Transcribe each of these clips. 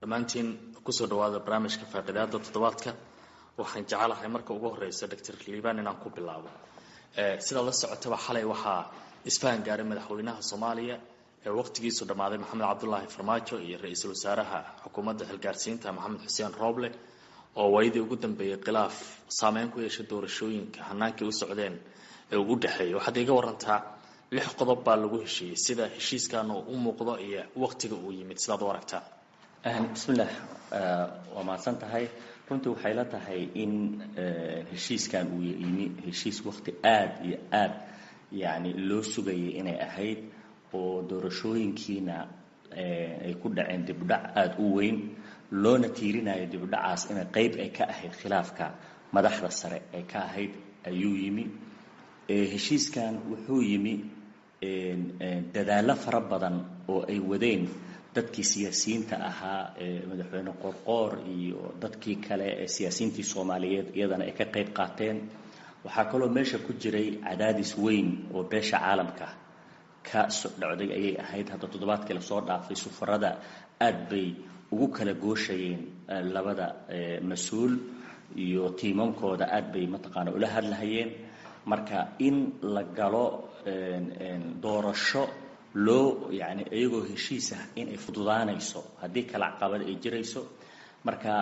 Dhammaantiin kusoo dhawaada barnaamijka faaqidaada toddobaadka. Waxaan jecelahay marka ugu horeysa Doctor Liibaan inaan ku bilaabo. Sidaad la socotaba, xalay waxaa isfahan gaaray madaxweynaha Soomaaliya ee waqtigiisu dhammaaday, Maxamed Cabdulaahi Farmaajo, iyo ra-iisul wasaaraha xukuumadda xilgaarsiinta, Maxamed Xuseen Rooble, oo waayadii ugu dambeeyey khilaaf saameyn ku yeeshay doorashooyinka hanaankii u socdeen ee ugu dhexeeyay. Waxaad iiga warantaa, lix qodob baa lagu heshiiyey, sida heshiiskan uu u muuqdo iyo waqtiga uu yimid, sidaad u aragtaa? Bismillaah, waa mahadsan tahay. Runtii waxay la tahay in heshiiskan uu yimi heshiis waqti aada iyo aad yacni loo sugayay inay ahayd, oo doorashooyinkiina ay ku dhaceen dibudhac aada u weyn, loona tiirinayo dibudhacaas inay qeyb ay ka ahayd khilaafka madaxda sare ay ka ahayd ayuu yimi. Heshiiskan wuxuu yimi dadaallo fara badan oo ay wadeen dadkii siyaasiyiinta ahaa, madaxweyne Qorqoor iyo dadkii kale ee siyaasiyiintii Soomaaliyeed iyadana ay ka qayb qaateen. Waxaa kaloo meesha ku jiray cadaadis weyn oo beesha caalamka ka dhocday ayay ahayd. Hadda toddobaadkii lasoo dhaafay safarada aad bay ugu kala gooshayeen labada mas-uul iyo tiimamkooda, aad bay mataqaana ula hadlahayeen. Marka in la galo doorasho loo yani iyagoo heshiis ah inay fududaanayso haddii kala caqabad ay jirayso. Marka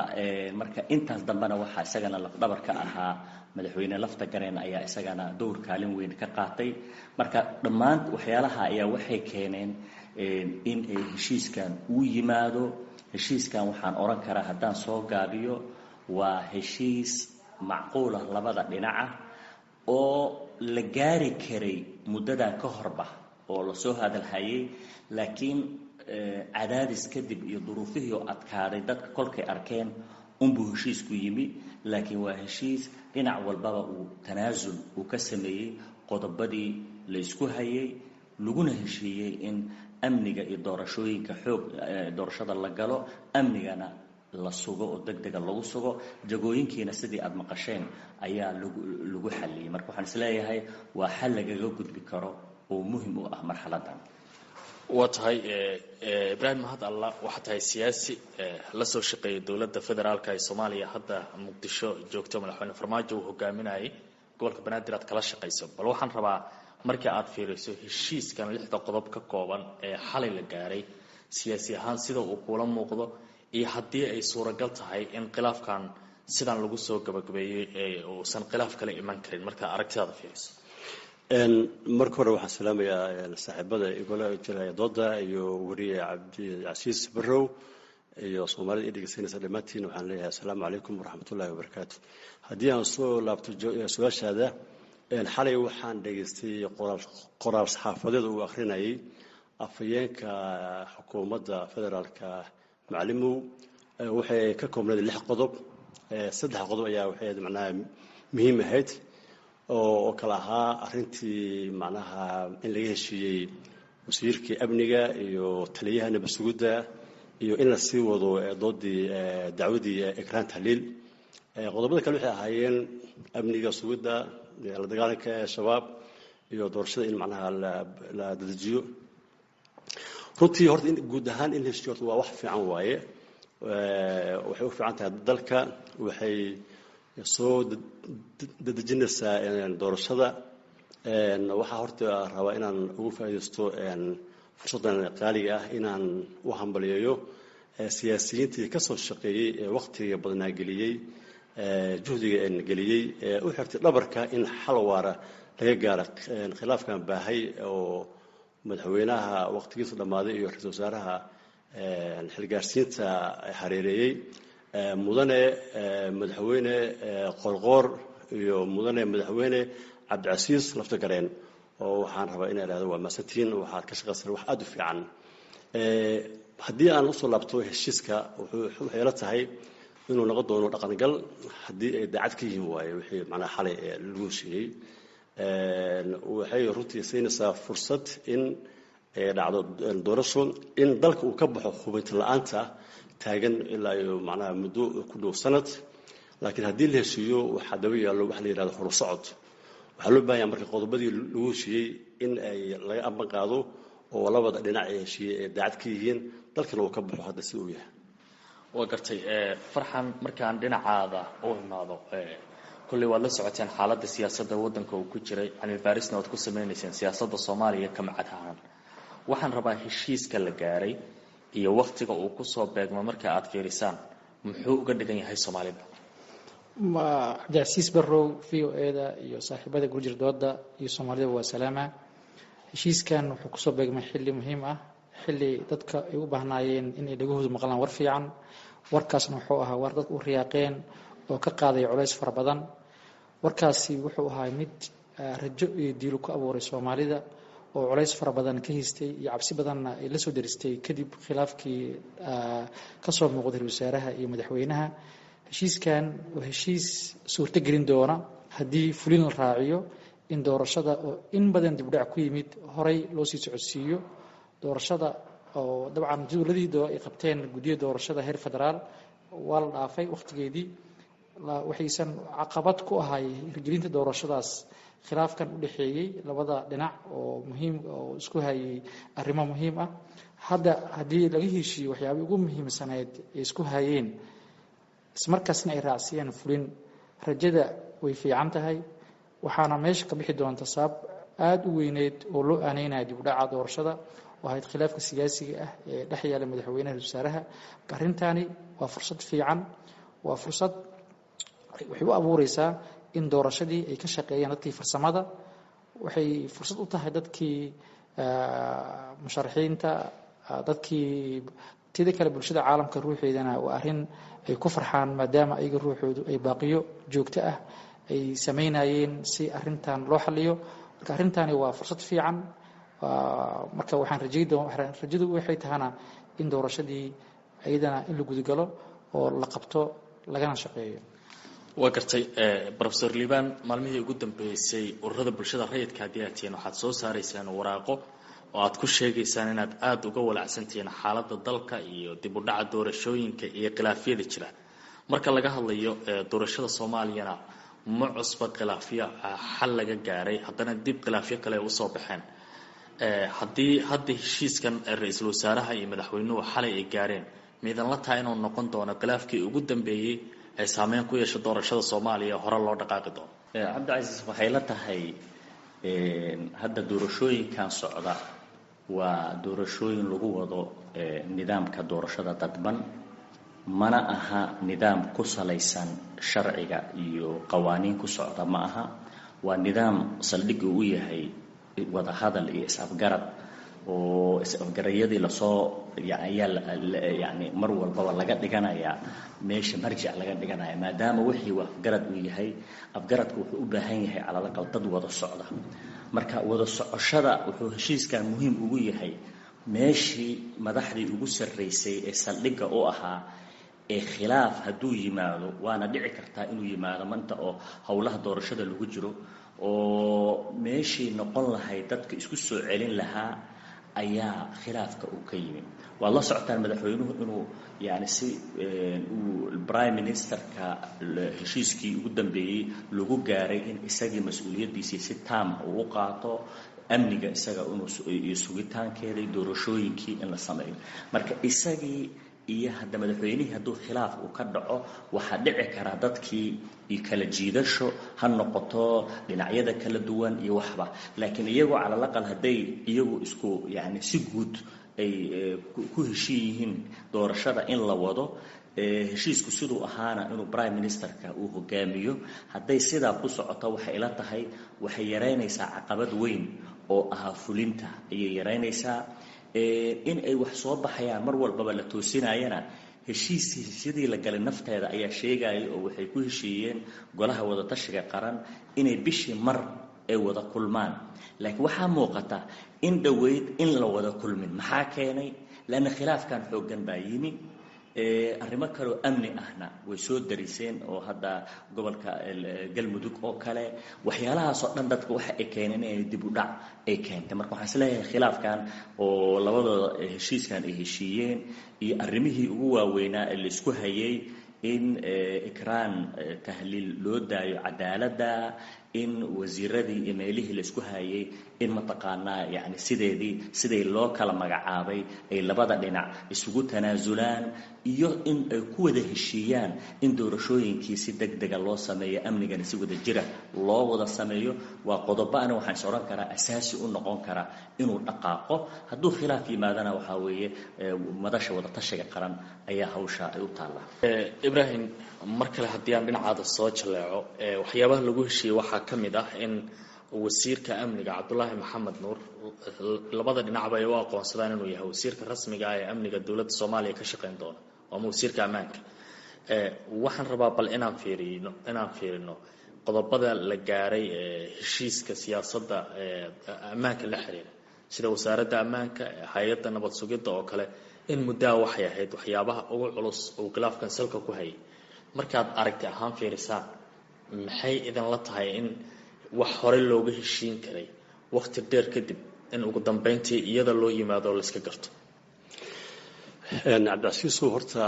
intaas dambena waxaa isagana lafdhabar ka ahaa madaxweyne Lafta Gareen ayaa isagana dowr kaalin weyn ka qaatay. Marka dhammaan waxyaalaha ayaa waxay keeneen in ay heshiiskan uu yimaado. Heshiiskan waxaan odhan karaa, haddaan soo gaabiyo, waa heshiis macquula labada dhinaca oo la gaari karay muddadan ka horba oo lasoo hadalhayay, laakiin cadaadis kadib iyo duruufihii oo adkaaday dadka kolkay arkeen unbuu heshiisku yimi. Laakiin waa heshiis dhinac walbaba uu tanaasul uu ka sameeyey qodobadii la isku hayay, laguna heshiiyey in amniga iyo doorashooyinka xoog doorashada la galo, amnigana la sugo oo deg dega lagu sugo, jagooyinkiina sidii aada maqasheen ayaa lagu xalliyey. Marka waxaan isleeyahay waa xal lagaga gudbi karo oo muhim u ah marxaladan. Waa tahay. Ibraahim Mahad Alla, waxaa tahay siyaasi la soo shaqeeyay dowladda federaalka ee Soomaaliya, hadda Muqdisho joogto, madaxweyne Farmaajo uu hogaaminayay, gobolka Banaadir aad kala shaqayso. Bal waxaan rabaa, markii aad fiiriso heshiiskan lixda qodob ka kooban ee xalay la gaaray, siyaasi ahaan sida uu kuula muuqdo iyo haddii ay suuragal tahay in khilaafkan sidan lagu soo gabagabeeyey uusan khilaaf kale iman karin, markaa aragtidaada fiiriso. Marka hore waxaan salaamayaa saaxiibada igula jira dooda iyo weriye Cabdicasiis Barrow iyo Soomaalida i dhegeysanaysa dhammaantiin. Waxaan leeyahay assalaamu calaykum waraxmatullahi wabarakaatu. Haddii aan soo laabto su-aashaada, xalay waxaan dhegeystay qoraal saxaafadeed uu akhrinayay afhayeenka xukuumadda federaalka, Macalimow. Waxay ka koobnayd lix qodob. Saddex qodob ayaa waxay macnaha muhiim ahayd, oo kale ahaa arrintii macnaha in laga heshiiyey wasiirkii amniga iyo taliyaha nabad sugidda, iyo in la sii wado doodii dacwadii Ikraan Tahliil. Qodobada kale waxay ahaayeen amniga sugidda, la dagaalanka Shabaab iyo doorashada in macnaha la dedejiyo. Runtii horta guud ahaan in la heshiiyo horta waa wax fiican waaye. Waxay u fiican tahay dalka, waxay soo dedejinaysaa doorashada. Waxaa horta rabaa inaan ugu faaidaysto fursaddan qaaliga ah inaan u hambaliyeeyo siyaasiyiintii ka soo shaqeeyey ee waqtiga badnaa geliyey, juhdiga geliyey, ee u xirtay dhabarka in xal waara laga gaaro khilaafkan baahay oo madaxweynaha waqtigiisa dhammaaday iyo ra-isul wasaaraha xilgaarsiinta hareereeyey, mudane madaxweyne Qorqoor iyo mudane madaxweyne Cabdicasiis Laftagareen, oo waxaan rabaa inaa ihahdo waa maasantiin, waxaad ka shaqaysan wax aada u fiican. Haddii aan usoo laabto heshiiska, waxay la tahay inuu noqon doono dhaqangal haddii ay daacad ka yihiin waaye. Wixii macnaha xalay lagu heshiiyey waxay runtii siinaysaa fursad in ay dhacdo doorasho, in dalka uu ka baxo hubinta la-aanta taagan ilaa iyo macnaha muddo ku dhow sanad. Laakiin haddii la heshiiyo, waxaa daba yaallo waxa la yihahdo horusocod. Waxaa loo bahanya marka qodobadii lagu heshiiyey in ay laga amban qaado oo labada dhinac ee heshiiyey ay daacad ka yihiin, dalkana uu ka baxo hadda sida uu yahay. Waa gartay Farxan, markaan dhinacaada u imaado, kolley waad la socoteen xaaladda siyaasadda waddanka uu ku jiray, cilmi baarisna waad ku sameynayseen siyaasadda Soomaaliya ka macad ahaan. Waxaan rabaa heshiiska la gaaray iyo waktiga uu kusoo beegmo marka aad fiirisaan, muxuu uga dhigan yahay Soomaalida? Cabdicasiis Barrow, v o e-da iyo saaxiibada gurjir dooda iyo Soomaalida waa salaama. Heshiiskan wuxuu kusoo beegmay xilli muhiim ah, xilli dadka ay u baahnaayeen inay dhagahoodu maqlaan war fiican. Warkaasna wuxuu ahaa war dadka u riyaaqeen oo ka qaadaya culays fara badan. Warkaasi wuxuu ahaa mid rajo iyo diilo ku abuuray Soomaalida oo culays fara badan ka haystay iyo cabsi badanna ay la soo deristay kadib khilaafkii kasoo muuqday ra-isul wasaaraha iyo madaxweynaha. Heshiiskan waa heshiis suurto gelin doona, haddii fulin la raaciyo, in doorashada oo in badan dibdhac ku yimid horay loo sii socodsiiyo doorashada, oo dabcan jadwaladii ay qabteen guddiya doorashada heer federaal waa la dhaafay wakhtigeedii. Waxaysan caqabad ku ahay hirgelinta doorashadaas khilaafkan u dhexeeyey labada dhinac oo muhiim oo isku hayay arrimo muhiim ah. Hadda haddii laga heshiiyo waxyaabihii ugu muhiimsaneyd ay isku hayeen, ismarkaasna ay raacsiiyaan fulin, rajada way fiican tahay. Waxaana meesha ka bixi doonta sabab aada u weyneyd oo loo aaneynaya dib u dhaca doorashada, oo ahayd khilaafka siyaasiga ah ee dhex yaala madaxweynaha wasaaraha. Arrintaani waa fursad fiican, waa fursad waxay u abuureysaa in doorashadii ay ka shaqeeyaan dadkii farsamada. Waxay fursad u tahay dadkii musharaxiinta, dadkii tida kale, bulshada caalamka ruuxeedana waa arrin ay ku farxaan, maadaama ayaga ruuxoodu ay baaqiyo joogto ah ay sameynayeen si arrintan loo xaliyo. Marka arrintani waa fursad fiican. Marka waxaan rajay rajadu waxay tahana in doorashadii iyadana in la gudagalo oo la qabto lagana shaqeeyo. Waa gartay Profesor Liibaan, maalmihii ugu dambeysay ururada bulshada rayidka haddii aad tihiin waxaad soo saaraysaan waraaqo oo aad ku sheegaysaan inaad aada uga walacsantihiin xaaladda dalka iyo dib u dhaca doorashooyinka iyo khilaafyada jira. Marka laga hadlayo doorashada Soomaaliyana, ma cusba khilaafyo xal laga gaaray, haddana dib khilaafyo kale ay usoo baxeen. Haddii hadda heshiiskan ra-iisul wasaaraha iyo madaxweynuhu xalay ay gaareen, miidan la tahay inuu noqon doono khilaafkii ugu dambeeyey ay saameyn ku yeesho doorashada Soomaaliya, hore loo dhaqaaqi doono? Cabdicasiis, waxay la tahay hadda doorashooyinkan socda waa doorashooyin lagu wado nidaamka doorashada dadban, mana aha nidaam ku salaysan sharciga iyo qawaaniin ku socda ma aha. Waa nidaam saldhig uu u yahay wadahadal iyo is-afgarad, oo is-afgarayadii lasoo ayaa yani mar walbaba laga dhiganayaa meesha marjic laga dhiganaya, maadaama wixii uu afgarad uu yahay. Afgaradku wuxuu u baahan yahay calalaqal dad wada socda. Marka wada socoshada wuxuu heshiiskan muhiim ugu yahay meeshii madaxdii ugu sarraysay ee saldhigga u ahaa ee khilaaf hadduu yimaado, waana dhici kartaa inuu yimaado manta oo howlaha doorashada lagu jiro, oo meeshii noqon lahayd dadka isku soo celin lahaa ayaa khilaafka uu ka yimi. Waad la socotaan madaxweynuhu inuu yani si uu prime ministerka heshiiskii ugu dambeeyey lagu gaaray in isagii mas-uuliyaddiisii si taama uu u qaato amniga, isaga inuuiyo sugitaankeeda doorashooyinkii in la sameeyo. Marka isagii iyo hadda madaxweynihii hadduu khilaaf uu ka dhaco, waxaa dhici karaa dadkii iyo kala jiidasho ha noqoto dhinacyada kala duwan iyo waxba. Laakiin iyagoo calalaqal hadday iyagu isku yani si guud ay ku heshiin yihiin doorashada in la wado, heshiisku siduu ahaana inuu prime ministerka uu hogaamiyo, hadday sidaa ku socoto, waxay ila tahay waxay yaraynaysaa caqabad weyn oo ahaa fulinta ayay yaraynaysaa. In ay wax soo baxayaan mar walbaba la toosinayana, heshiis heshiisyadii la galay nafteeda ayaa sheegaya, oo waxay ku heshiiyeen golaha wadatashiga qaran inay bishii mar ay wada kulmaan. Laakiin waxaa muuqata in dhoweyd in la wada kulmin. Maxaa keenay? Leanna khilaafkan xooggan baa yimi, arrimo kaleoo amni ahna way soo dariseen, oo hadda gobolka Galmudug oo kale, waxyaalahaasoo dhan dadka waxa ay keeneen inay dib u dhac ay keentay. Marka waxaan isleeyahay khilaafkan oo labadooda heshiiskan ay heshiiyeen iyo arrimihii ugu waaweynaa ee laisku hayay, in Ikraan Tahliil loo daayo cadaaladda, In wasiiradii iyo meelihii la isku hayay in mataqaanaa yani sideedii siday loo kala magacaabay ay labada dhinac isugu tanaasulaan, iyo in ay ku wada heshiiyaan in doorashooyinkii si deg dega loo sameeyo, amnigana si wada jira loo wada sameeyo. Waa qodobo ana waxaan is odhan karaa asaasi u noqon karaa inuu dhaqaaqo. Hadduu khilaaf yimaadana waxaa weeye madasha wadatashiga qaran ayaa hawsha ay u taallaa. Ibraahim, mar kale haddii aan dhinacaada soo jaleeco, waxyaabaha lagu heshiiyey waxaa ka mid ah in wasiirka amniga Cabdulaahi Maxamed Nuur labada dhinacba ay u aqoonsadaan inuu yahay wasiirka rasmiga ah ee amniga dowladda Soomaaliya ka shaqeyn doona ama wasiirka ammaanka. Waxaan rabaa bal inaan fiirino qodobada la gaaray ee heshiiska siyaasadda ammaanka la xiriira, sida wasaaradda ammaanka, hay-adda nabad sugidda oo kale, in muddaa waxay ahayd waxyaabaha ugu culus uu khilaafkan salka ku hayay. Markaad aragti ahaan fiirisaan, maxay idinla tahay in wax hore looga heshiin karay waqti dheer kadib in ugu dambeyntii iyada loo yimaado oo layska garto? Cabdicasiisow, horta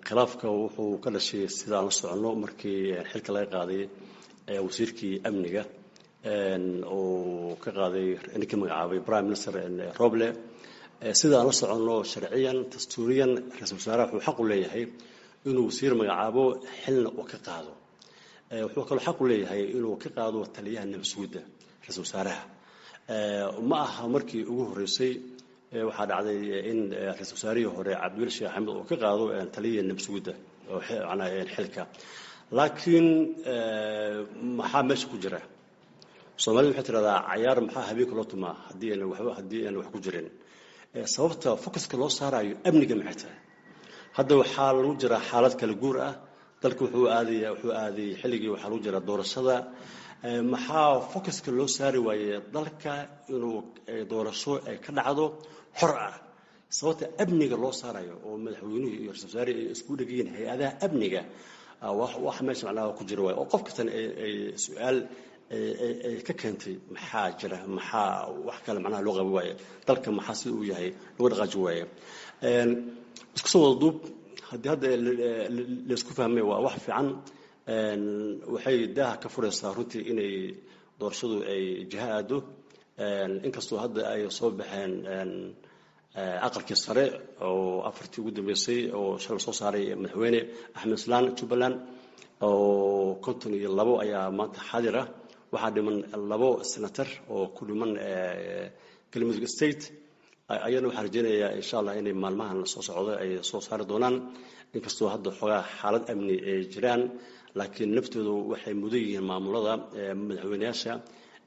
khilaafka wuxuu ka dhashay, sidaan la soconno, markii xilka laga qaaday wasiirkii amniga uu ka qaaday ninkii magacaabay Prime Minister Roble. Sida aan la soconno, sharciyan, dastuuriyan, ra-iisul wasaaraha wuxuu xaq u leeyahay inuu wasiir magacaabo, xilna uu ka qaado. Wuxuu kaloo xaq u leeyahay inuu ka qaado taliyaha nabad sugidda ra-iisul wasaaraha. Ma aha markii ugu horreysay. Waxaa dhacday in ra-iisul wasaarihii hore Cabdiweli Sheekh Axmed uu ka qaado taliyihii nabad sugidda xilka. Laakiin maxaa meesha ku jira? Soomaalida waxay tirahdaa, "Cayaar maxaa habeenka loo tumaa haddii ayna waxba, haddii ayna wax ku jirin?" Sababta focuska loo saarayo amniga maxay tahay? Hadda waxaa lagu jiraa xaalad kala guur ah. Dalka wuxuu aaday xilligii waxaa lagu jiraa doorashada. Maxaa focuska loo saari waaye dalka inuu doorasho ay ka dhacdo xor ah? Sababta amniga loo saarayo oo madaxweynuhu iyo ra-isul wasaarihi ay isku dhegayiin hay-adaha amniga, wax meesha macnaha ku jira waay oo qof kastana ay su-aal ay ka keentay. Maxaa jira? Maxaa wax kale macnaha loo qabi waaye dalka? Maxaa sida uu yahay lagu dhaqaaji waaye? Isku soo wada duub, haddii hadda laysku fahmay, waa wax fiican. Waxay daaha ka furaysaa runtii inay doorashadu ay jiho aado, inkastoo hadda ay soo baxeen aqalkii sare oo afartii ugu dambeysay oo shalay soo saaray madaxweyne Axmed Islaan Jubbaland, oo 52 ayaa maanta xaadir ah. Waxaa dhiman labo senator oo ku dhiman Galmudug State. Ayana waxaan rajeynayaa, insha Allah, inay maalmahan soo socdo ay soo saari doonaan, inkastoo hadda xoogaa xaalad amni ay jiraan. Laakiin naftoodu waxay mudan yihiin maamulada madaxweyneyaasha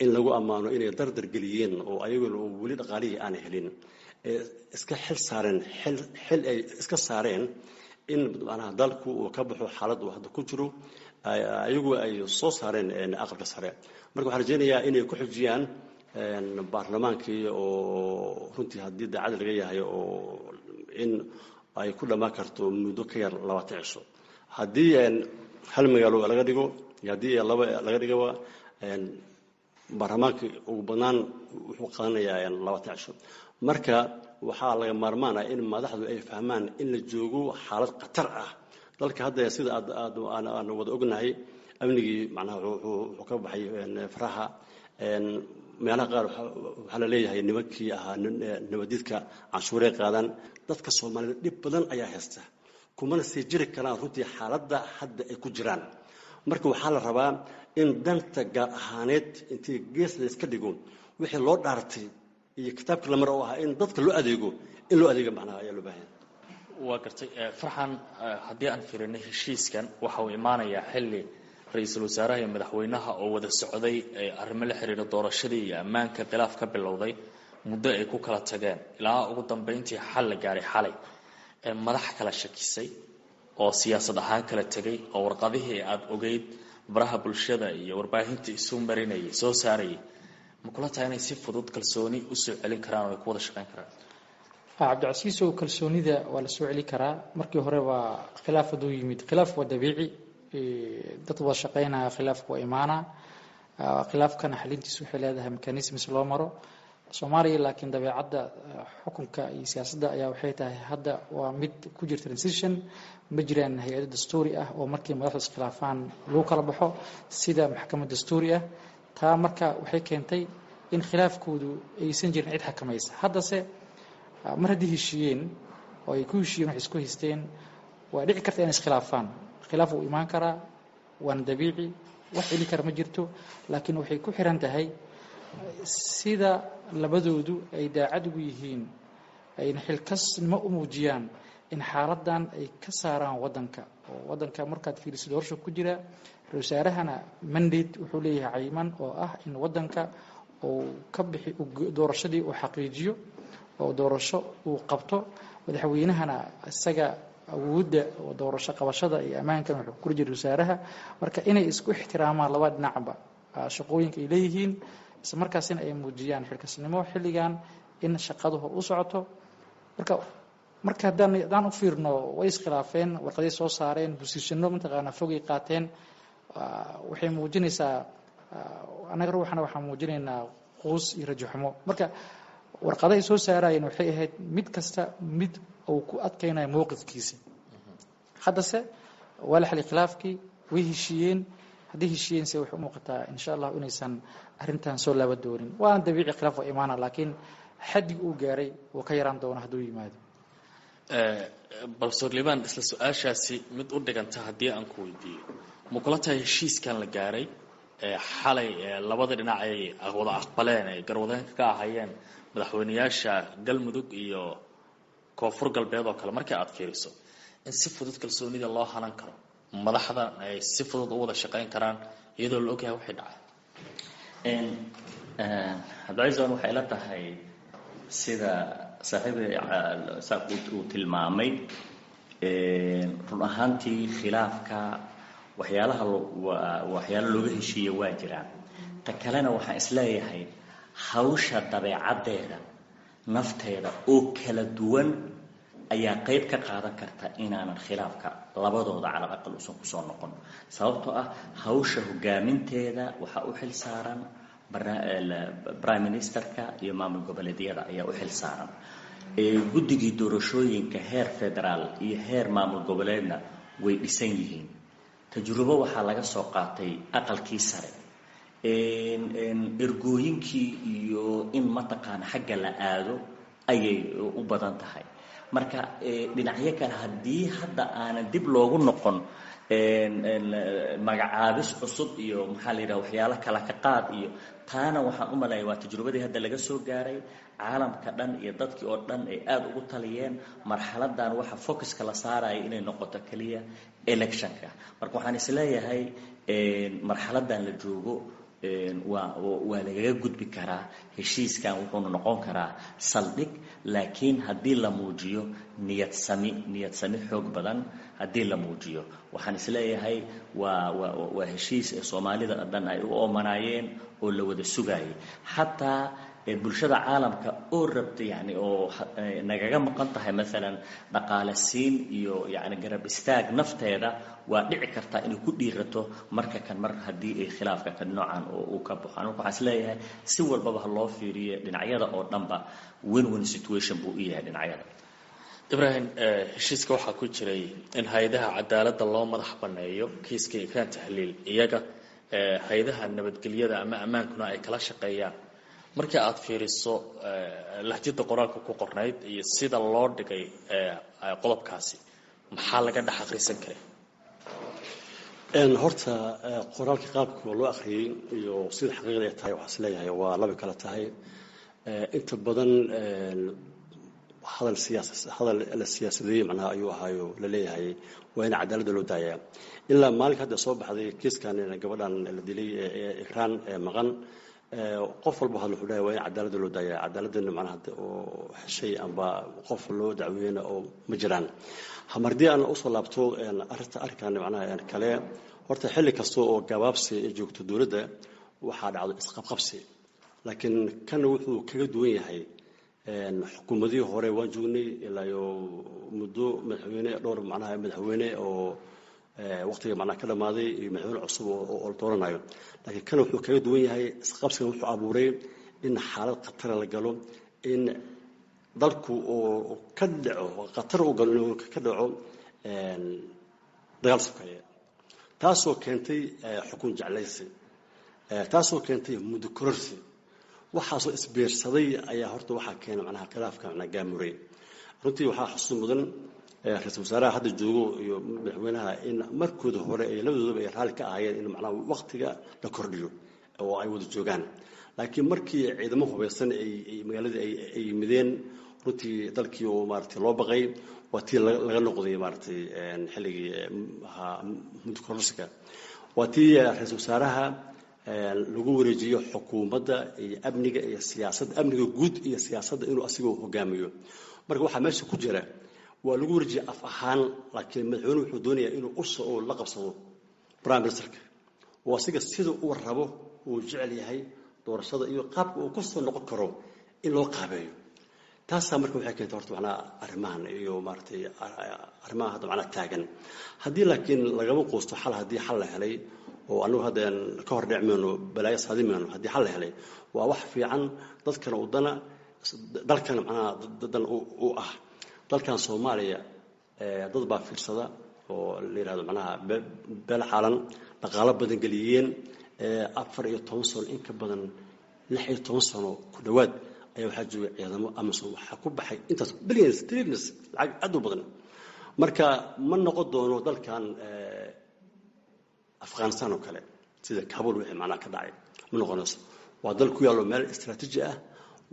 in lagu ammaano inay dardar geliyeen, oo ayaguna weli dhaqaalihii aanay helin iska xil saareen, xil ay iska saareen in macnaha dalku uu ka baxo xaalad uu hadda ku jiro, ayagu ay soo saareen aqalka sare. Marka waxaan rajeynayaa inay ku xujiyaan baarlamaankii, oo runtii haddii daacad laga yahay oo in ay ku dhammaan karto muddo ka yar 20 cisho, haddii hal magaalo laga dhigo iyo haddii laba laga dhigaba. Baarlamaanka ugu badnaan wuxuu qaadanayaa 20 cisho. Marka waxaa laga maarmaan ah in madaxdu ay fahmaan in la joogo xaalad khatar ah dalka hadda. Sida aad aad aan wada ognahay, amnigii macnaha wuxuu ka baxay faraha. Meelaha qaar waxaa la leeyahay nimankii ahaa nabadiidka canshuuray qaadaan. Dadka Soomaalida dhib badan ayaa haysta, kumana sii jiri karaan runtii xaaladda hadda ay ku jiraan. Marka waxaa la rabaa in danta gaar ahaaneed intii gees layska dhigo, wixii loo dhaartay iyo kitaabka lamar oo ahaa in dadka loo adeego, in loo adeego macnaha ayaa loo baahanya. Waa gartay, Farxan. Haddii aan fiirino heshiiskan, waxa uu imaanayaa xilli ra-iisul wasaaraha iyo madaxweynaha oo wada socday arrimo la xiriira doorashadii iyo ammaanka khilaaf ka bilowday, muddo ay ku kala tageen, ilaa ugu dambeyntii xal la gaaray xalay. Madax kala shakisay oo siyaasad ahaan kala tegay oo warqadihii aada ogeyd baraha bulshada iyo warbaahinta isu marinayay soo saarayay, ma kula tahay inay si fudud kalsooni usoo celin karaan oo ay ku wada shaqeyn karaan? Cabdicasiisow, kalsoonida waa la soo celi karaa. Markii hore waa khilaaf hadduu yimid, khilaaf waa dabiici. Dad wada shaqeynaya khilaafka waa imaana. Khilaafkana xalintiisu waxay leedahay mechanisms loo maro. Soomaaliya laakiin dabeecadda xukunka iyo siyaasadda ayaa waxay tahay hadda waa mid ku jira transition. Ma jiraan hay-ado dastuuri ah oo markii madaxdu iskhilaafaan lagu kala baxo sida maxkamad dastuuri ah. Taa marka waxay keentay in khilaafkoodu aysan jirin cid xakamaysa. Haddase mar haddii heshiiyeen oo ay ku heshiiyeen wax isku haysteen, waa dhici karta inay iskhilaafaan. Khilaaf wuu imaan karaa, waana dabiici, wax celi kara ma jirto, laakiin waxay ku xiran tahay sida labadoodu ay daacad ugu yihiin, ayna xilkasnimo u muujiyaan in xaaladdan ay ka saaraan waddanka. Oo waddanka markaad fiirisid doorasha ku jira, ra-isul wasaarahana mandate wuxuu leeyahay cayiman oo ah in waddanka uu ka bixi doorashadii uu xaqiijiyo oo doorasho uu qabto. Madaxweynahana isaga awoodda oo doorasho qabashada iyo ammaankan wuxuu kula jira wasaaraha. Marka inay isku ixtiraamaan laba dhinacba shaqooyinka ay leeyihiin, isla markaasina ay muujiyaan xilkasnimo xilligan in shaqadu hor u socoto. Marka haddaan u fiirno, way iskhilaafeen, warqaday soo saareen, bosiishano mataqaanaa fogay qaateen, waxay muujinaysaa annaga ruuxana waxaan muujinaynaa quus iyo rajo xumo. Marka warqada ay soo saarayeen waxay ahayd mid kasta mid uu ku adkaynayo mowqifkiisa. Haddase waa la xalay khilaafkii, way heshiiyeen. Haddii heshiiyeen se waxay u muuqataa insha Allah inaysan arrintan soo laaba doonin. Waana dabiici, khilaaf waa imaana, laakiin xaddig uu gaaray wuu ka yaraan doona hadduu yimaado. Profesor Liban, isla su-aashaasi mid u dhiganta haddii aan ku weydiiyo, ma kula tahay heshiiskan la gaaray xalay labada dhinac ay wada aqbaleen, ay garwadeenka ka ahayeen madaxweyneyaasha Galmudug iyo Koonfur Galbeed oo kale, markii aad fiiriso in si fudud kalsoonida loo hanan karo, madaxda ay si fudud u wada shaqayn karaan iyadoo la ogyahay waxay dhacay? Cabdicaiisan, waxay la tahay sida saaxiib uu tilmaamay, run ahaantii khilaafka waxyaalaha waxyaalo looga heshiiya waa jiraan. Ta kalena waxaan isleeyahay hawsha dabeecaddeeda nafteeda oo kala duwan ayaa qayb ka qaadan karta inaanan khilaafka labadooda calal aqal uusan kusoo noqon, sababtoo ah hawsha hogaaminteeda waxaa u xil saaran prime ministerka iyo maamul goboleedyada ayaa u xil saaran. Guddigii doorashooyinka heer federaal iyo heer maamul goboleedna way dhisan yihiin. Tajrubo waxaa laga soo qaatay aqalkii sare, ergooyinkii iyo in mataqaana xagga la aado ayay u badan tahay. Marka dhinacyo kale haddii hadda aanan dib loogu noqon magacaabis cusub iyo maxaa la yidhaha waxyaalo kala ka qaad iyo taana, waxaan u maleeya waa tajrubadii hadda laga soo gaaray caalamka dhan iyo dadkii oo dhan ay aada ugu taliyeen marxaladan waxa focuska la saaraya inay noqoto keliya electionka. Marka waxaan isleeyahay marxaladan la joogo waa lagaga gudbi karaa heshiiskan, wuxuuna noqon karaa saldhig, laakiin haddii la muujiyo niyad sami, niyad sami xoog badan haddii la muujiyo, waxaan isleeyahay waa heshiis ee Soomaalida dhan ay u oomanaayeen oo la wada sugaayay, xataa bulshada caalamka oo rabta yani oo nagaga maqan tahay maalan dhaqaale siin iyo yani garab istaag nafteeda, waa dhici kartaa inay ku dhiirato marka kan mar haddii ay khilaafka kan noocan oo uu ka baxo. Marka waxaan isleeyahay si walbaba ha loo fiiriyo dhinacyada oo dhanba win win situation buu u yahay dhinacyada. Ibraahim, heshiiska waxaa ku jiray in hay-adaha cadaaladda loo madax banneeyo kiiska Ikraan Tahliil, iyaga hay-adaha nabadgelyada ama ammaankuna ay kala shaqeeyaan. Markii aad fiiriso lahjada qoraalka ku qornayd iyo sida loo dhigay qodobkaasi, maxaa laga dhex akhrisan karay? Horta qoraalka qaabka loo akhriyey iyo sida xaqiiqda ay tahay waxaa is leeyahay waa laba kala tahay. Inta badan hadal siyaas hadal la siyaasadeeyey macnaha ayuu ahaayo, la leeyahay waa in cadaaladda loo daayaa. Ilaa maalinka hadda soo baxday kiiskan gabadhan la dilay ee Ikraan ee maqan, qof walba hadal wuxuu dhahay waa in cadaaladda loo daayaa. Cadaaladana macnaha oo heshay amba qof loo dacweeyena oo ma jiraan. Hamardii aan usoo laabto arrinta arrinkan macnaha kale, horta xilli kasta oo gabaabsi ay joogto dowladda waxaa dhacdo isqabqabsi, laakiin kan wuxuu kaga duwan yahay xukuumadihii hore waan joognay ilaa iyo muddo madaxweyne dhowr macnaha madaxweyne oo waqtiga macnaha ka dhamaaday iyo madaxweyne cusub oo la dooranayo, laakiin kan wuxuu kaga duwan yahay isqabsigan wuxuu abuuray in xaalad khatara la galo, in dalku uu ka dhaco khatar u galo, inuu ka dhaco dagaal sokeeye, taasoo keentay xukun jeclaysi, taasoo keentay muddo kororsi. Waxaasoo isbiirsaday ayaa horta waxaa keena macnaha khilaafka macnaha gaamuray. Runtii waxaa xusuus mudan ra-iisul wasaaraha hadda joogo iyo madaxweynaha in markooda hore ay labadoodaba ay raalli ka ahaayeen in macnaha waqtiga la kordhiyo oo ay wada joogaan, laakiin markii ciidamo hubeysan ay magaaladii ay yimideen, runtii dalkii oo maaragtay loo baqay, waa tii laga noqday maaragtay xilligii ahaa muddo kororsiga. Waa tii ra-iisul wasaaraha lagu wareejiyo xukuumadda iyo amniga iyo siyaasadda, amniga guud iyo siyaasadda inuu asigoo hogaamiyo. Marka waxaa meesha ku jira waa lagu wareejiyay af ahaan, laakiin madaxweynuhu wuxuu doonayaa inuu usha oo la qabsado prime ministerka oo asiga sida uu rabo uu jecel yahay doorashada iyo qaabka uu kusoo noqon karo in loo qaabeeyo. Taasaa marka waxay keentay horta macnaha arrimahan iyo maaragtay arrimaha hadda macnaha taagan. Haddii laakiin lagama quusto xal, haddii xal la helay oo anagu hadda ka hor dhicmayno, balaayo saadimayno, haddii xal la helay waa wax fiican dadkana udana, dalkana macnaha dadan u ah. Dalkan Soomaaliya dad baa fiirsada oo la yihahdo macnaha beel xaalan dhaqaalo badan geliyeen 14 sano, in ka badan 16 sano ku dhowaad ayaa waxaa joogay ciidamo AMISOM, waxaa ku baxay intaas billions, trillions, lacag aad u badan. Marka ma noqon doono dalkan Afghanistan oo kale sida Kabul wixii macnaha ka dhacay ma noqonayso. Waa dal ku yaallo meel istaraatiiji ah,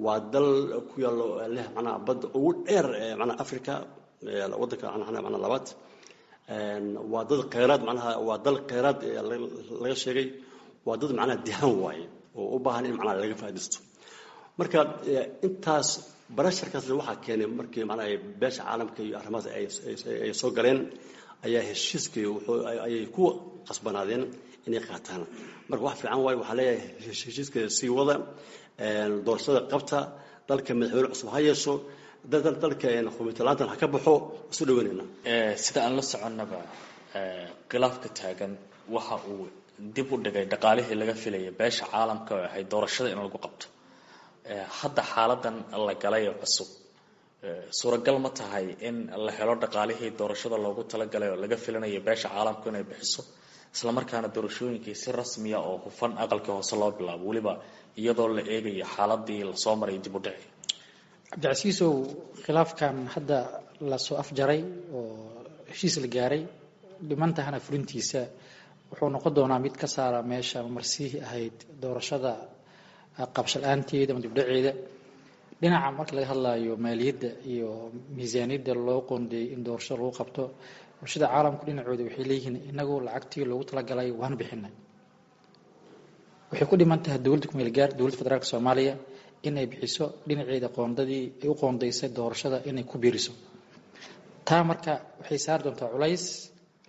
waa dal ku yaallo leh macnaha badda ugu dheer macnaha Africa, waddanka macnaha labaad, waa dad kheyraad macnaha, waa dal kheyraad laga sheegay, waa dad macnaha dihaan waaye oo u baahan in macnaha laga faa'iidaysto. Marka intaas barasharkaasna waxaa keenay markii macnaha beesha caalamka iyo arrimahaas ay soo galeen ayaa heshiiskii ayay ku qasbanaadeen inay qaataan. Marka wax fiican waaye, waxaa leeyahay heshiiska sii wada, doorashada qabta, dalka madaxweyne cusub ha yeesho, dalka hubintalaantan ha ka baxo, isu dhaweynayna. Sida aan la soconnaba khilaafka taagan waxa uu dib u dhigay dhaqaalihii laga filayay beesha caalamka oo ahayd doorashada in lagu qabto. Hadda xaaladan la galay ee cusub suuragal ma tahay in la helo dhaqaalihii doorashada loogu talagalay oo laga filanayo beesha caalamku inay bixiso, islamarkaana doorashooyinkii si rasmiya oo hufan aqalkii hoose loo bilaabo, weliba iyadoo la eegayo xaaladii lasoo maray dib u dhici? Cabdicasiisow, khilaafkan hadda lasoo afjaray oo heshiis la gaaray, dhimantahana fulintiisa wuxuu noqon doonaa mid ka saara meesha marsiihii ahayd doorashada qabsho la-aanteeda ama dibdhaceeda. Dhinaca marka laga hadlayo maaliyadda iyo miisaaniyadda loo qoondeeyey in doorashada lagu qabto, bulshada caalamku dhinacooda waxay leeyihiin inagu lacagtii loogu talagalay waan bixinay. Waxay ku dhiman tahay dowladda kumeel gaar, dowladda federaalka Soomaaliya, inay bixiso dhinaceeda qoondadii ay u qoondeysay doorashada inay ku biiriso. Taa marka waxay saari doontaa culays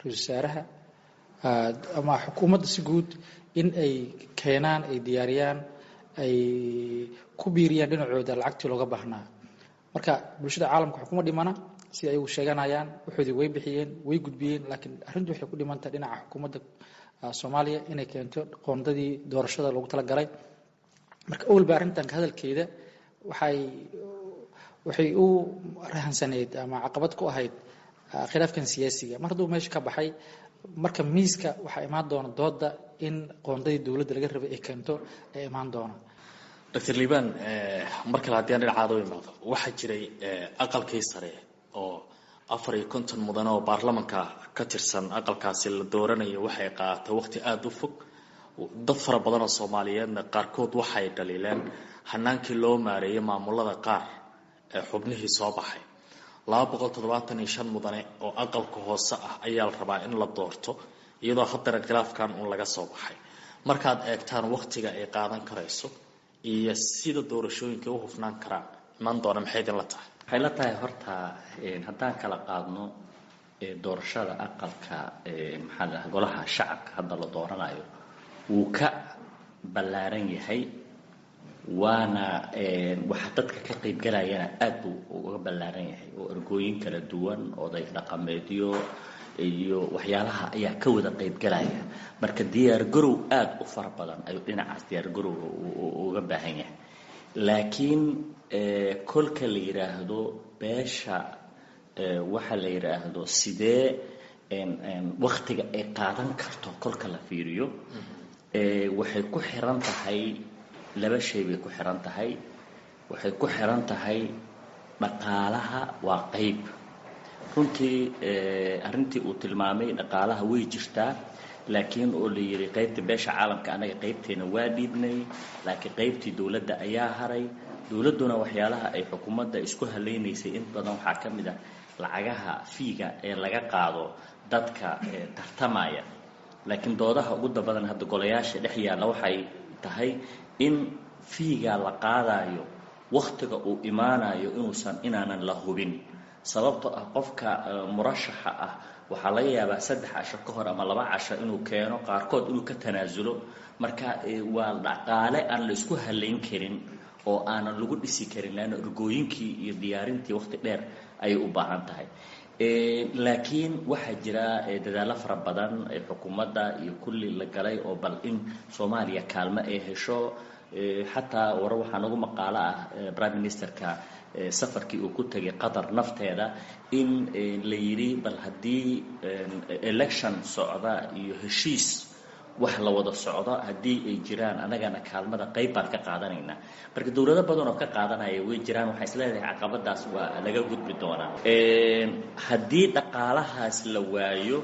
ra-iisul wasaaraha ama xukuumadda si guud in ay keenaan, ay diyaariyaan, ay ku biiriyaan dhinacooda lacagtii looga baahnaa. Marka bulshada caalamka wax kuma dhimana si ayagu sheeganayaan, waxoodii way bixiyeen, way gudbiyeen, laakiin arrintu waxay ku dhimantahay dhinaca xukuumadda Soomaaliya inay keento qoondadii doorashada loogu talagalay. Marka awalba arrintan ka hadalkeeda waxay u rahansaneyd ama caqabad ku ahayd khilaafkan siyaasiga. Mar hadduu meesha ka baxay, marka miiska waxaa imaan doona dooda in qoondadii dowladda laga rabay ay keento ay imaan doona. Doctor Liban, mar kale haddii aan dhinacaada u imaado, waxaa jiray aqalkii sare oo 54 mudan oo baarlamanka ka tirsan aqalkaasi la dooranayo waxay qaadatay waqti aada u fog. Dad fara badan oo Soomaaliyeedna qaarkood waxay dhaliileen hanaankii loo maareeyay maamulada qaar ee xubnihii soo baxay. 275 mudane oo aqalka hoose ah ayaa la rabaa in la doorto, iyadoo haddana khilaafkan uun laga soo baxay. Markaad eegtaan waqtiga ay qaadan karayso iyo sida doorashooyinka u hufnaan karaan imaan doona, maxay idinla tahay? Waxay la tahay horta haddaan kala qaadno doorashada aqalka, maxaa la dhaha, golaha shacabka hadda la dooranayo wuu ka ballaaran yahay, waana waxa dadka ka qaybgalayana aad buu uga ballaaran yahay, oo ergooyin kala duwan, oday dhaqameedyo iyo waxyaalaha ayaa ka wada qaybgalaya. Marka diyaargarow aada u fara badan ayuu dhinacaas diyaargarowga uga baahan yahay. Laakiin kolka la yidhaahdo beesha, waxa la yidhaahdo sidee waktiga ay qaadan karto kolka la fiiriyo, waxay ku xiran tahay laba shay bay ku xiran tahay. Waxay ku xiran tahay dhaqaalaha, waa qayb runtii arrintii uu tilmaamay. Dhaqaalaha way jirtaa, laakiin oo la yidhi qaybta beesha caalamka annaga qaybteena waa dhiibnay, laakiin qaybtii dowladda ayaa haray. Dowladduna waxyaalaha ay xukuumadda isku halaynaysay in badan waxaa ka mid ah lacagaha fiiga ee laga qaado dadka tartamaya. Laakiin doodaha ugu dabadan hadda golayaasha dhex yaalla waxay tahay in fiiga la qaadayo wakhtiga uu imaanayo inuusan inaanan la hubin, sababtoo ah qofka murashaxa ah waxaa laga yaabaa 3 casho ka hor ama 2 casho inuu keeno, qaarkood inuu ka tanaasulo. Marka waa dhaqaale aan la isku halayn karin oo aanan lagu dhisi karin, leanna ergooyinkii iyo diyaarintii waqti dheer ayay u baahan tahay. Laakiin waxaa jira dadaallo fara badan ee xukuumadda iyo kulli la galay oo bal in Soomaaliya kaalmo ay hesho. Xataa warar waxaa nagu maqaalo ah prime ministerka safarkii uu ku tegay Qatar nafteeda in la yidhi bal haddii election socda iyo heshiis wax la wada socdo haddii ay jiraan, annagana kaalmada qayb baan ka qaadanaynaa. Marka dowlado badan oo ka qaadanaya way jiraan. Waxaa is leedahay caqabadaas waa laga gudbi doonaa. Haddii dhaqaalahaas la waayo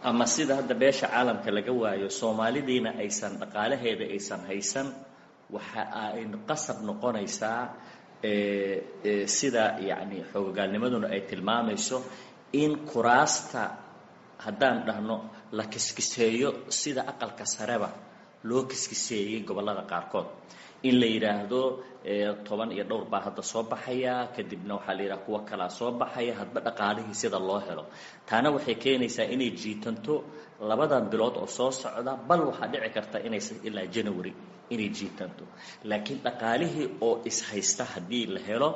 ama sida hadda beesha caalamka laga waayo, Soomaalidiina aysan dhaqaalaheeda aysan haysan, waxa ay qasab noqonaysaa, sida yacni xoogagaalnimaduna ay tilmaamayso, in kuraasta haddaan dhahno la kiskiseeyo sida aqalka sareba loo kiskiseeyey gobollada qaarkood, in la yidhaahdo toban iyo dhowr baa hadda soo baxaya, kadibna waxaa la yidhaha kuwo kalaa soo baxaya, hadba dhaqaalihii sida loo helo. Taana waxay keenaysaa inay jiitanto labadan bilood oo soo socda, bal waxaa dhici karta inay ilaa January inay jiitanto. Laakiin dhaqaalihii oo ishaysta haddii la helo,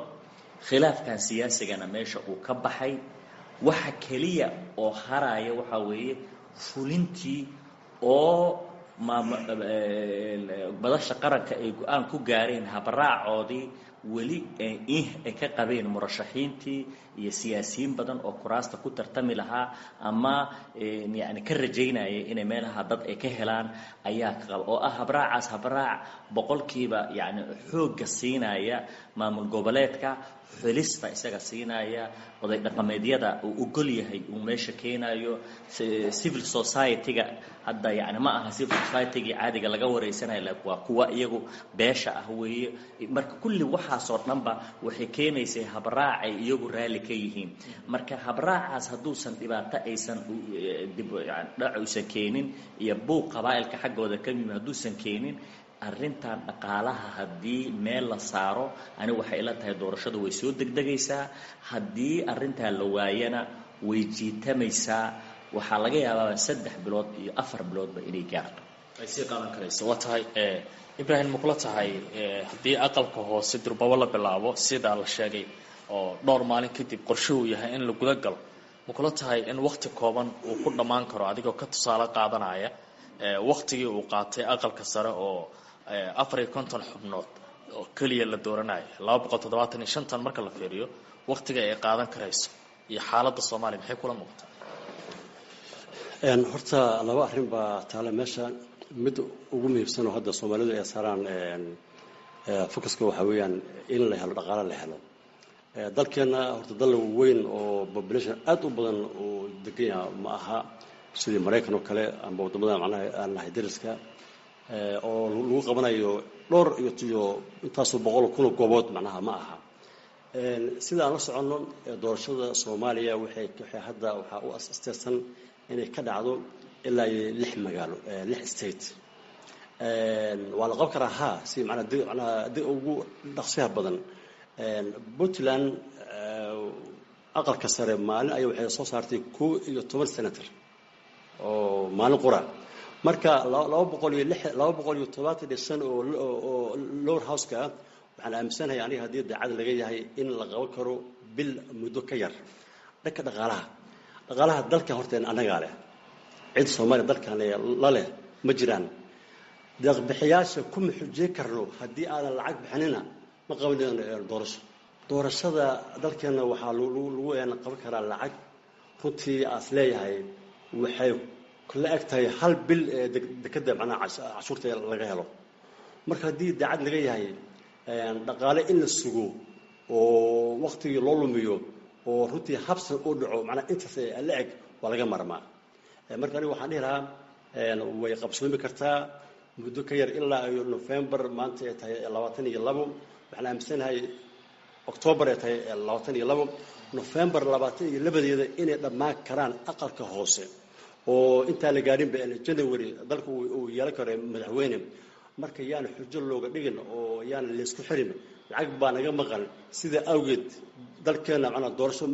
khilaafkan siyaasigana meesha uu ka baxay, waxa keliya oo haraya waxaa weeye fulintii oo madasha qaranka ay go-aan ku gaareen habraacoodii weli ay ka qabeen murashaxiintii iyo siyaasiyiin badan oo kuraasta ku tartami lahaa ama yani ka rajaynaya inay meelaha dad ay ka helaan ayaa ka qaba, oo ah habraacaas habraac boqolkiiba yani xoogga siinaya maamul goboleedka, xulista isaga siinaya, oday dhaqameedyada uu ogol yahay uu meesha keenayo, civil society-ga. Hadda yani ma aha civil society-gii caadiga laga wareysanayo, laakiin waa kuwa iyagu beesha ah weeye. Marka kulli waxaasoo dhanba waxay keenaysay habraacay iyagu raalli ka yihiin. Marka habraacaas hadduusan dhibaato aysan dib dhac uusan keenin iyo buuq qabaa'ilka xaggooda ka yimi hadduusan keenin, arrintan dhaqaalaha haddii meel la saaro, anigu waxay ila tahay doorashadu way soo degdegaysaa. Haddii arrintaa la waayana way jiitamaysaa, waxaa laga yaabaa 3 bilood iyo 4 biloodba inay gaarto. Ay sii qaadan karayso. Waa tahay. Ibraahim, ma kula tahay haddii aqalka hoose durbabo la bilaabo sidaa la sheegay oo dhowr maalin kadib qorshuhu yahay in la guda galo, ma kula tahay in wakti kooban uu ku dhammaan karo, adigoo ka tusaale qaadanaya waktigii uu qaatay aqalka sare oo 54 xubnood oo keliya la dooranayo, 275-tan marka la fiiriyo waktiga ay qaadan karayso iyo xaaladda Soomaaliya, maxay kula muuqataa? Horta laba arrin baa taale meesha. Mid ugu muhiimsan oo hadda Soomaalidu ay saaraan focuska waxaa weeyaan in la helo dhaqaale la helo. Dalkeenna horta dal weyn oo population aad u badan uu degan yaha ma aha, sidii Maraykan oo kale amba waddamada macnaha aan nahay dariska oo lagu qabanayo dhowr iyo intaasoo boqol kun oo goobood macnaha ma aha. Sida aan la soconno, doorashada Soomaaliya waxay hadda waxaa u asteersan inay ka dhacdo ilaa iyo lix magaalo, lix state. Waa la qaban karaa, ha, si manaa manaa ugu dhaqsiyaha badan. Puntland aqalka sare maalin ay waxay soo saartay 11 senator oo maalin qura. Marka 206, 275 oo lower house-ka ah, waxaan aaminsanahay aniga haddii daacad laga yahay in la qaban karo bil muddo ka yar. Dhanka dhaqaalaha dalka horteen annagaa leh, cid Soomaaliya dalkan la leh ma jiraan. Deeqbixiyaasha kuma xujey karno haddii aadan lacag bixinina ma qabanayno doorasho. Doorashada dalkeenna waxaa lagu qaban karaa lacag runtii aas leeyahay waxay la eg tahay hal bil ee dekeda macnaha cashuurta laga helo. Marka haddii daacad laga yahay dhaqaale in la sugo oo waktigii loo lumiyo oo runtii habsan uu dhaco, macnaha intaas la eg waa laga marmaa. Marka aniga waxaan dhihi lahaa way qabsoomi kartaa muddo ka yar ilaa iyo November. Maanta ay tahay 22, waxaan aaminsanahay Octoobar ay tahay 22, November 22-deeda inay dhammaan karaan aqalka hoose oo intaa la gaarinba January dalka uu yeelan karo madaxweyne. Marka yaan xujo looga dhigin oo yaan laysku xirin lacag baa naga maqan, sida awgeed dalkeena macnaa doorasho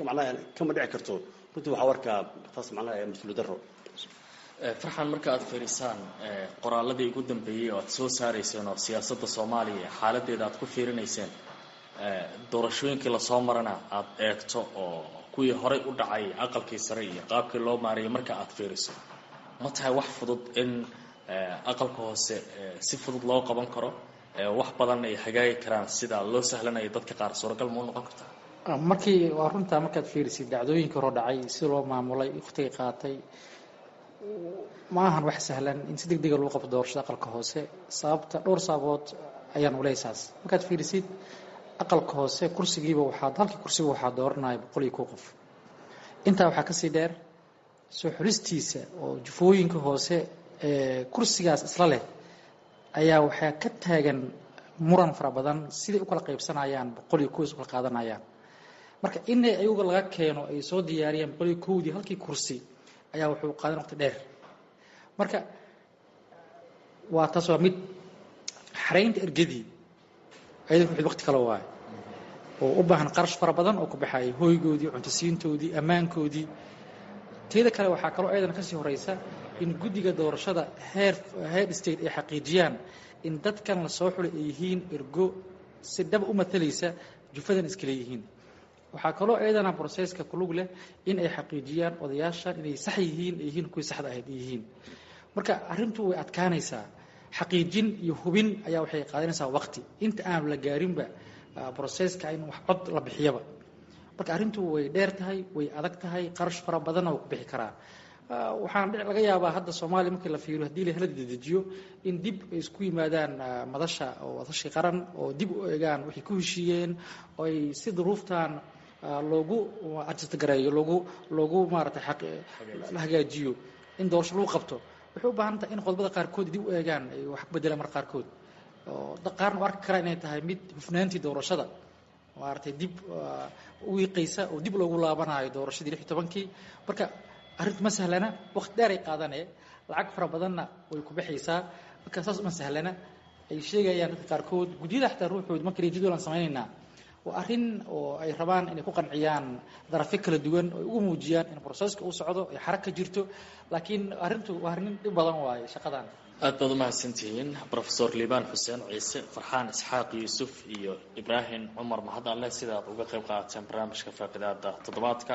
macnaha kama dhici karto. Runtii waxaa warkaa taas macnaha mas-uul darro. Farxan, marka aad fiirisaan qoraaladii ugu dambeeyey oo aad soo saarayseen oo siyaasadda Soomaaliya xaaladeeda aad ku fiirinayseen, doorashooyinkii lasoo marana aad eegto oo kuwii horay u dhacay aqalkii sare iyo qaabkii loo maarayay marka aad fiiriso, ma tahay wax fudud in aqalka hoose si fudud loo qaban karo, wax badan ay hagaagi karaan sida loo sahlanayo dadka qaar? Suuragal ma u noqon kartaa? Markii waa runtaa, markaad fiirisid dhacdooyinkii hore dhacay, si loo maamulay, wakhtiga qaatay, ma ahan wax sahlan in si deg dega lagu qabto doorashada aqalka hoose. Sababta dhowr sababood ayaan uleysaas. Markaad fiirisid aqalka hoose, kursigiiba waxaad halkii kursiba waxaa dooranaya 101 qof. Intaa waxaa kasii dheer soo xulistiisa oo jufooyinka hoose ee kursigaas isla leh ayaa waxaa ka taagan muran fara badan siday u kala qaybsanayaan, 101 is ukala qaadanayaan. Marka in ayaga laga keeno ay soo diyaariyaan 101-dii halkii kursi ayaa wuxuu qaadan waqti dheer. Marka waa taas, waa mid xaraynta ergadii ayada ruuxii waqti kale waayo oo u baahan qarash fara badan oo ku baxayay hoygoodii, cuntosiintoodii, ammaankoodii. Teeda kale waxaa kaloo ayadana kasii horeysa in guddiga doorashada heer state ay xaqiijiyaan in dadkan lasoo xulay ay yihiin ergo si dhab u matalaysa jufadan iska leeyihiin. Waxaa kaloo ayadana broseska kulug leh in ay xaqiijiyaan odayaashan inay sax yihiin, ay yihiin kuwii saxda ahayd ay yihiin. Marka arrintu way adkaanaysaa, xaqiijin iyo hubin ayaa waxay qaadanaysaa waqti inta aan la gaarinba broseska in wax cod la bixiyaba. Marka arrintu way dheer tahay, way adag tahay, qarash fara badanna waa ku bixi karaa. Waxaan laga yaabaa hadda Soomaaliya markii la fiiriyo, haddii la dedejiyo, in dib ay isku yimaadaan madasha oo wadashi qaran oo dib u eegaan waxay ku heshiiyeen oo ay si duruuftan loogu adjustgareeyo, loogu maaragtay la hagaajiyo in doorasho lagu qabto. Waxay u baahan tahay in qodobada qaarkood dib u eegaan, ay wax ku bedelaan mar qaarkood oo qaarna u arki karaa inay tahay mid hufnaantii doorashada maaragtay dib u wiiqaysa oo dib loogu laabanayo doorashadii 16-kii. Marka arrintu ma sahlana, waqti dheeray qaadanee, lacag fara badanna way ku baxaysaa. Marka saas uma sahlana ay sheegayaan dadka qaarkood. Guddiyada xataa ruuxood markii jadwal aan samaynaynaa waa arrin oo ay rabaan inay ku qanciyaan darafyo kala duwan oo ay ugu muujiyaan in broseska uu socdo ay xarag ka jirto, laakiin arrintu waa arrin dhib badan waaye shaqadan. Aad baad umahadsantihiin Profesor Liibaan Xuseen Ciise, Farxaan Isxaaq Yuusuf iyo Ibraahim Cumar Mahad Alleh sidaad uga qayb qaadateen barnaamijka faaqidaada toddobaadka.